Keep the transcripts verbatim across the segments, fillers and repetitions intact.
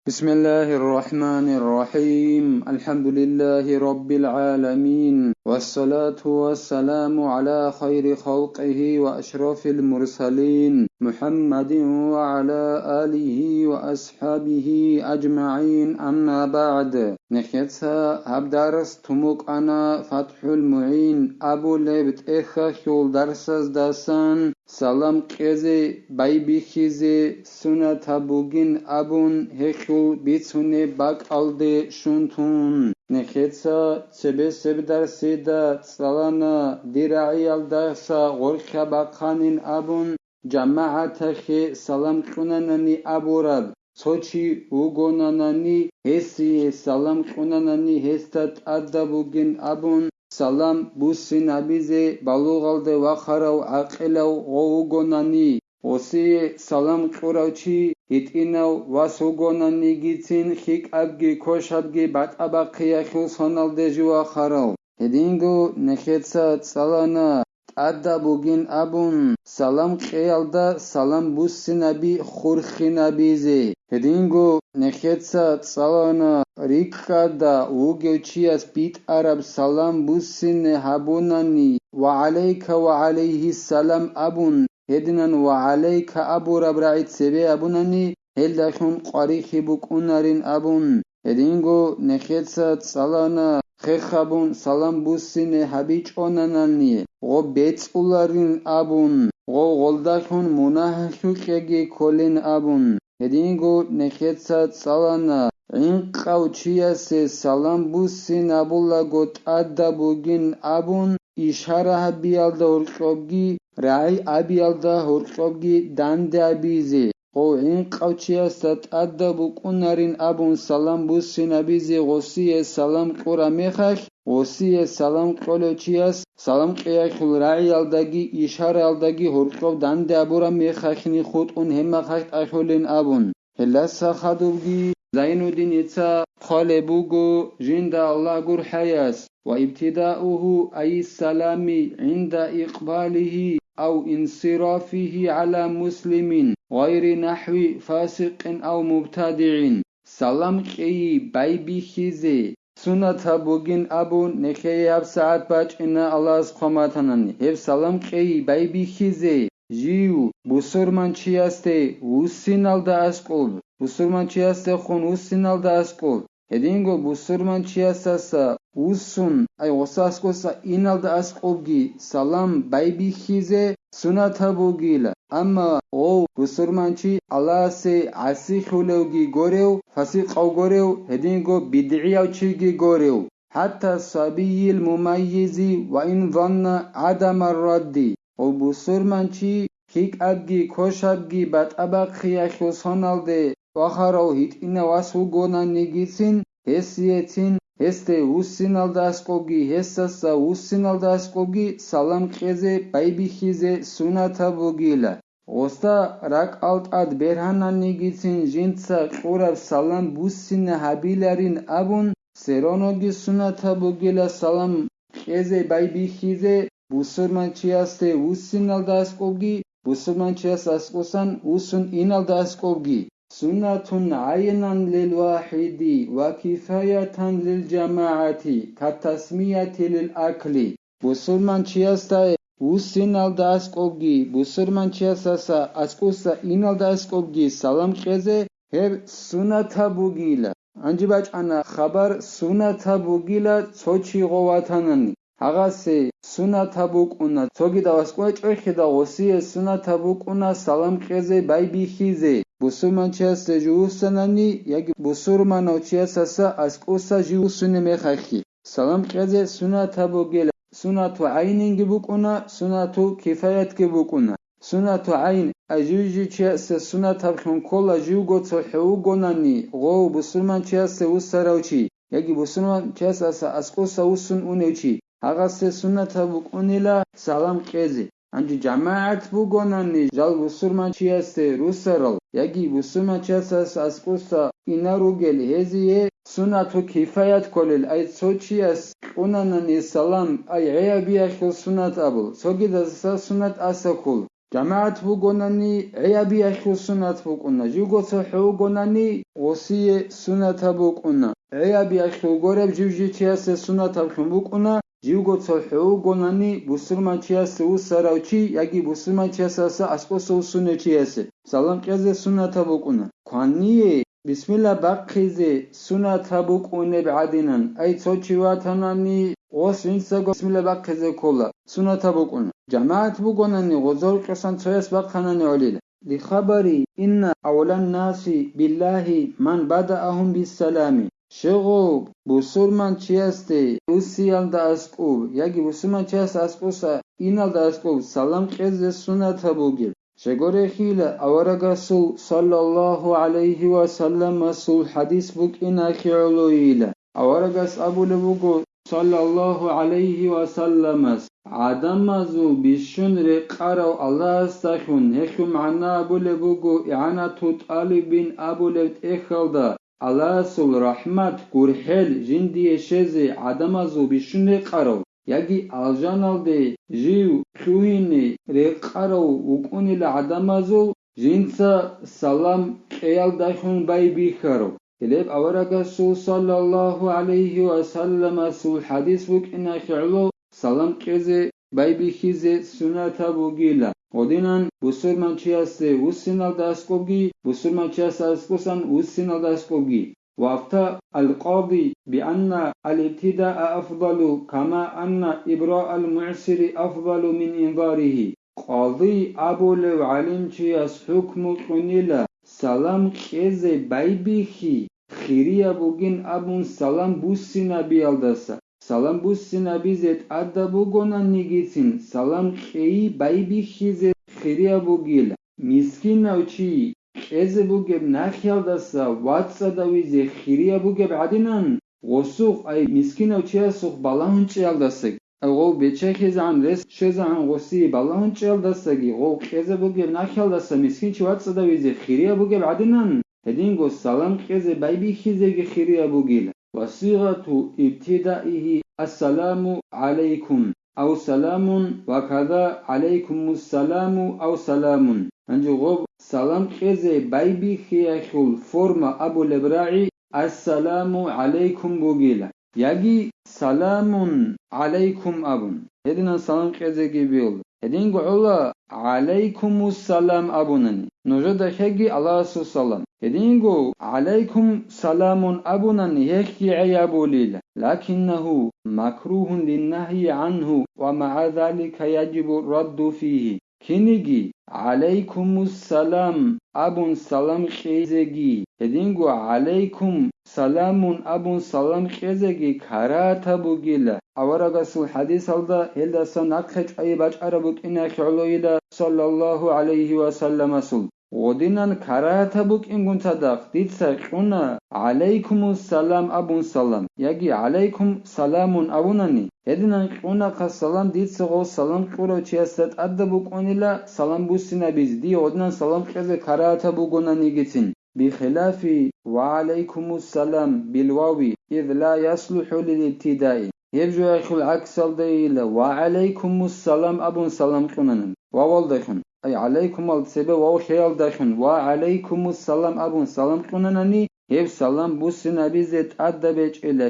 بسم الله الرحمن الرحيم. الحمد لله رب العالمين. والصلاة والسلام على خير خلقه وأشرف المرسلين محمد وعلى آله وأصحابه أجمعين. أما بعد. Нехеца гьаб дарс тумукъана ФатхӀул МугӀин абулеб тӀехьалъул дарсаздасан. Салам кьезе, байбихьизе сунатаб бугин абун, гьелъул бицунеб бакӀалде щун тун. Нехеца цебесеб дарсида цӀалана дир рагӀиялдаса гъоркьа бахъанин абун, жамагӀаталъе салам кьунанани абураб, цо чи вугонанани, гьесие салам кьунанани гьесда тӀадаб бугин абун, салам буссинабизе балугъалде вахарав гӀакъилав гъов вугонани, гъосие салам кьурав чи гьитӀинав вас вугонанигицин, хикӀабги кошабги батӀа-бахъиялъул соналде жив вахарав. Гьединго нехеца цӀалана, тӀадаб бугин абун, салам кьеялда салам буссинаби хурхинабизе. Гьединго нехеца цӀалана, рикӀкӀада вугев чияс битӀараб салам буссине гьабунани, «Ва гӀалайка ва гӀалайгьиссалам» абун, гьединан «Ва гӀалайка» абураб рагӀи цебе абунани, гьелдалъун къварихьи букӀунарин абун. Гьединго нехеца цӀалана, хехабун салам буссине гьабичӀонанани, гъо бецӀуларин абун, гъо гъолдалъун мунагьалъукьеги кколин абун. Гьединго нехеца цӀалана, гӀинкъав чиясе салам буссинабулаго тӀадаб бугин абун, ишара гьабиялда гьоркьобги, рагӀи абиялда гьоркьобги данде абизе. Гъов гӀинкъав чиясда тӀадаб букӀунарин абун салам буссинабизе гъосие салам кьураб мехалъ, гъосие салам кьолев чияс салам кьеялъул рагӀиялдаги ишараялдаги гьоркьов данде абураб мехалъни хутӀун гьеб мехалъ тӀалъулин абун. Гьелдаса хадубги Зайнуддиница хъвалеб буго жинда Аллагь гурхӀаяс: «Ва ибтидаугьу ай салами гӀинда икъбалигьи ав инсирафигьи гӀала муслимин гъайри нахӀви фасикъин ав мубтадигӀин». Салам кьейи байбихьизе сунатаб бугин абун, нехее гьабсагӀат бачӀина Аллагьас хъван батанани. Гьеб салам кьейи байбихьизе жив бусурманчиясде вуссиналда аскӀоб, бусурманчиясдехун вуссиналда аскӀоб, гьединго бусурманчиясдаса вуссун, ай гъосда аскӀоса иналда аскӀобги салам байбихьизе сунатаб бугила. Амма гъов бусурманчи Аллагьасе гӀасихьулевги горев, фасикъав горев, гьединго бидгӀияв чиги горев, хӀатта сабийил мумаййизи ва ин занна гӀадамар радди, гъов бусурманчи хикӀабги кошабги батӀа-бахъиялъул соналде вахарав гьитӀинав вас вугонанигицин, гьесиецин, гьесде вуссиналда аскӀобги, гьесдаса вуссиналда аскӀобги салам кьезе байбихьизе сунатаб бугила. Гъосда ракӀал тӀад бергьананигицин жинца кьураб салам буссине гьабиларин абун, сероноги сунатаб бугила салам кьезе байбихьизе бусурманчиясде вуссиналда аскӀобги, бусурманчияс аскӀосан вуссун иналда аскӀобги. Суннатун гӀайнан лил вахӀиди ва кифаятан лил жамагӀати, катасмияти лил акли. Бусурманчиясда вуссиналда аскӀобги, бусурманчиясаса аскӀоса иналда аскӀобги салам кьезе гьеб сунатаб бугила. Гьанже бачӀана хабар, сунатаб бугила цо чи гъов ватанани. Гьагъасе сунатаб букӀуна, цогидав аскӀов чӀвехида гъосие сунатаб букӀуна салам кьезе байбихьизе, бусурманчиясде жив вуссанани яги бусурманав чиясаса аскӀоса жив вуссунеб мехалъги. Салам кьезе сунатаб бугила, сунату гӀайнинги букӀуна, сунату кифаятги букӀуна. Сунату гӀайн, ай жив-жив чиясе сунатаблъун ккола, живго цохӀо вугонани, гъов бусурманчиясе вуссарав чи, яги бусурманчиясаса аскӀоса вуссун унев чи, гьагъасе сунатаб букӀунила салам кьезе. Гьанже жамагӀат бугонани жал бусурманчиясде руссарал, яги бусурманчиясас аскӀоса инар ругел, гьезие сунату кифаят кколел, ай цо чияс кьунанани салам, ай гӀей абиялъул сунат абул, цогидаса сунат аса ккол. ЖамагӀат бугонани, гӀей абиялъул суннат букӀуна, живго цохӀо вугонани, гъосие суннатаб букӀуна. ГӀей абиялъул гуреб жив жив чиясе суннатаблъун букӀуна, живго цохӀо вугонани, бусурманчиясе вуссарав чи яги бусурманчиясаса аскӀоса вуссунев чиясе салам кьезе суннатаб букӀуна. Квание бисмилла бахъизе суннатаб букӀунеб гӀадинан, ай цо чи ватанани, гъос жинцаго бисмилла бахъизе ккола, суннатаб букӀуна. ЖамагӀат бугонани, гъозол кьосан цояс бахъанани гӀолила. Лихабари: «Инна авлан наси биллагьи ман бадаахум биссалами». Щегъов бусурманчиясде уссиялда аскӀуб яги бусурманчияс аскӀоса иналда аскӀуб салам кьезе суннатаб бугеб. Щегорехила аварагасул саллаллагьу гӀалайгьи ва салламасул хӀадис букӀинахъе гӀолойила. Аварагас абулеб буго, саллаллагьу гӀалайгьи ва салламас, гӀадамазул бищун рекъарав Аллагьасдалъун, гьелъул магӀна абулеб буго, игӀанату тӀалибин абулеб тӀехьалда, Аллагьасул рахӀмат, гурхӀел жиндие щезе гӀадамазул бищун рекъарав, яги алжаналде жив лъугьине рекъарав вукӀунила гӀадамазул жинца салам кьеялдалъун байбихьарав. Гьелеб аварагасул саллаллагьу гӀалайгьи ва салламасул хӀадис букӀинахъе гӀоло салам кьезе байбихьизе суннатаб бугила. Гъодинан бусурманчиясде вуссиналда аскӀобги, бусурманчияс аскӀосан вуссиналда аскӀобги. وأفتى القاضي بأن الابتداء أفضل، كما أن إبراء المعسر أفضل من إنذاره. Къади абулев гӀалимчияс хӀукму кьунила, салам кьезе байбихьи хирияб бугин абун салам буссинабиялдаса, салам буссинабизе тӀадаб бугонанигицин, салам кьейи байбихьизе хирияб бугила. Мискинав чи кьезе бугеб нахъялдаса вацӀцӀадавизе хирияб бугеб гӀадинан, гъосухъ, ай мискинав чиясухъ балагьун чӀиялдасаги, ай гъов бечехьизегӀан, рес щвезегӀан гъосие балагьун чӀиялдасаги, гъов кьезе бугеб нахъялдаса мискин чи вацӀцӀадавизе хирияб бугеб гӀадинан, гьединго салам кьезе байбихьизеги хирияб бугила. وصيغة ابتدائه السلام عليكم أو سلام وكذا عليكم السلام أو سلام. Гьанже гъоб салам кьезе байбихьиялъул форма абулеб рагӀи «Ассаламу гӀалайкум» бугила, яги «Саламун гӀалайкум» абун, гьединан салам кьезеги бегьула. Гьединго гӀола «ГӀалайкумуссалам» абунани, нужеда хеги Аллагьасул салам. Гьединго «ГӀалайкум саламун» абунани, гьехги гӀей абулила. لكنه مكروه للنهي عنه ومع ذلك يجب الرد فيه. Киниги «ГӀалайкумуссалам» абун салам кьезеги, гьединго «ГӀалайкум саламун» абун салам кьезеги карагьатаб бугила. Аварагасул хӀадисалда гьелдаса нахъе чӀвай бачӀараб букӀинахъе гӀолойила, саллаллагьу гӀалайгьи ва салламасул. Гъодинан карагьатаб букӀингун цадахъ дица кьуна «ГӀалайкумуссалам» абун салам, яги «ГӀалайкум саламун» абунани, гьединан кьунахъа салам дица гъов салам кьурав чиясда тӀадаб букӀунила салам буссинабизе, дие гъодинан салам кьезе карагьатаб бугонанигицин. بخلاف وعليكم السلام بالواو إذ لا يصلح للابتداء. Гьеб жоялъул гӀаксалдайила «Ва гӀалайкумуссалам» абун салам кьунанани, вавалдайхун, ай гӀалайкумал цебе вав лъеялдайхун «Ва гӀалайкумуссалам» абун салам кьунанани, гьеб салам буссинабизе тӀадаб бечӀила.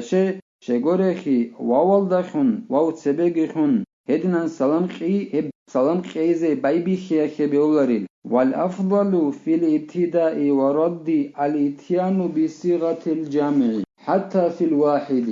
Щегорехи, вавалдайхун, вав цебегихун, гьединан салам кьи, гьеб салам кьейзе байбихьиялъе бегьуларил. والأفضل في الابتداء والرد الإتيان بصيغة الجمع حتى في الواحد.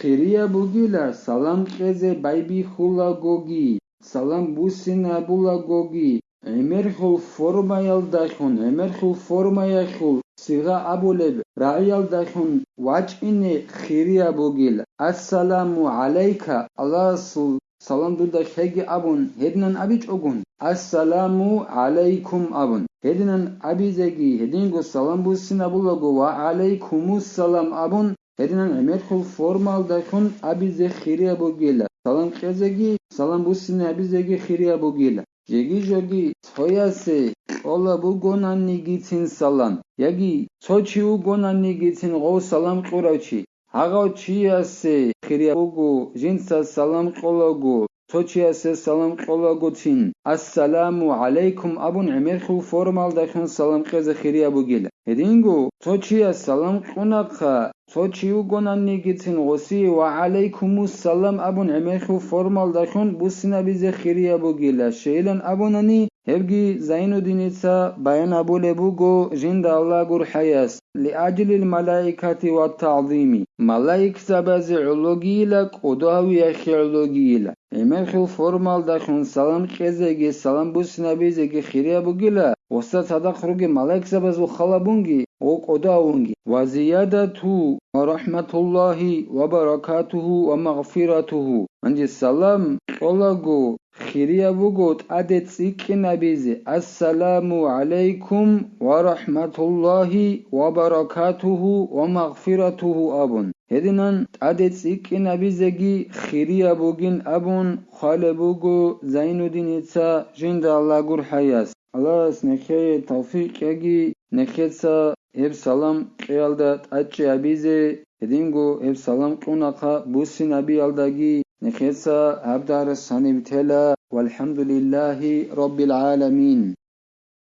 Хирияб бугила салам кьезе байбихьулагоги, салам буссинабулагоги, гӀемерхьул формаялдалъун, гӀемерхьул формаялъул сигъа абулеб рагӀиялдалъун вачӀине хирияб бугила. «Ассаламу гӀалайка», Аллагьасул салам дуда лъеги абун, гьединан абичӀогун, «Ассаламу гӀалайкум» абун, гьединан абизеги, гьединго салам буссинабулаго «Ва гӀалайкумуссалам» абун, гьединан гӀемерхьул формалдалъун абизе хирияб бугила, салам кьезеги, салам буссине абизеги хирияб бугила. Жеги-жоги цоясе кьола бугонанигицин салам, яги цо чи вугонанигицин гъов салам кьурав чи, гьагъав чиясе хирияб буго жинца салам кьолаго, цо чиясе салам кьолагоцин, «Ассаламу гӀалайкум» абун гӀемерхьул формалдалъун салам кьезе хирияб бугила. Гьединго цо чияс салам кьунахъа, цо чи вугонанигицин гъосие «Ва гӀалайкумуссалам» абун гӀемерхьул формалдалъун буссинабизе хирияб бугила, щайилан абунани, гьебги Зайнуддиница баян гьабулеб буго жинда Аллагь гурхӀаяс: «Лиаджлил малаикати ва тагӀзими», малаикзабазе гӀологийила, кӀодо гьавиялъе гӀологийила. ГӀемерхьул формалдалъун салам кьезеги салам буссинабизеги хирияб бугила, гъосда цадахъ ругел малаикзабазул хал гьабунги ва кӀодо гьавунги. «Ва зиядату ва рахӀматуллагьи ва баракатугьу ва магъфиратугьу». Гьанже салам кьолаго, хирияб буго тӀаде цӀикӀкӀинабизе: «Ассаламу гӀалайкум ва рахӀматуллагьи ва баракатугьу ва магъфиратугьу» абун. Гьединан тӀаде цӀикӀкӀинабизеги хирияб бугин абун хъвалеб буго Зайнуддиница жинда Аллагь гурхӀаяс. Аллагьас нехее тавфикъ кьеги, нехеца гьеб салам кьеялда тӀадчӀи гьабизе, гьединго гьеб салам кьунахъа буссинабиялдаги нехеца гьаб дарс гьаниб тела. ВалхӀамдулиллагьи раббил гӀаламин.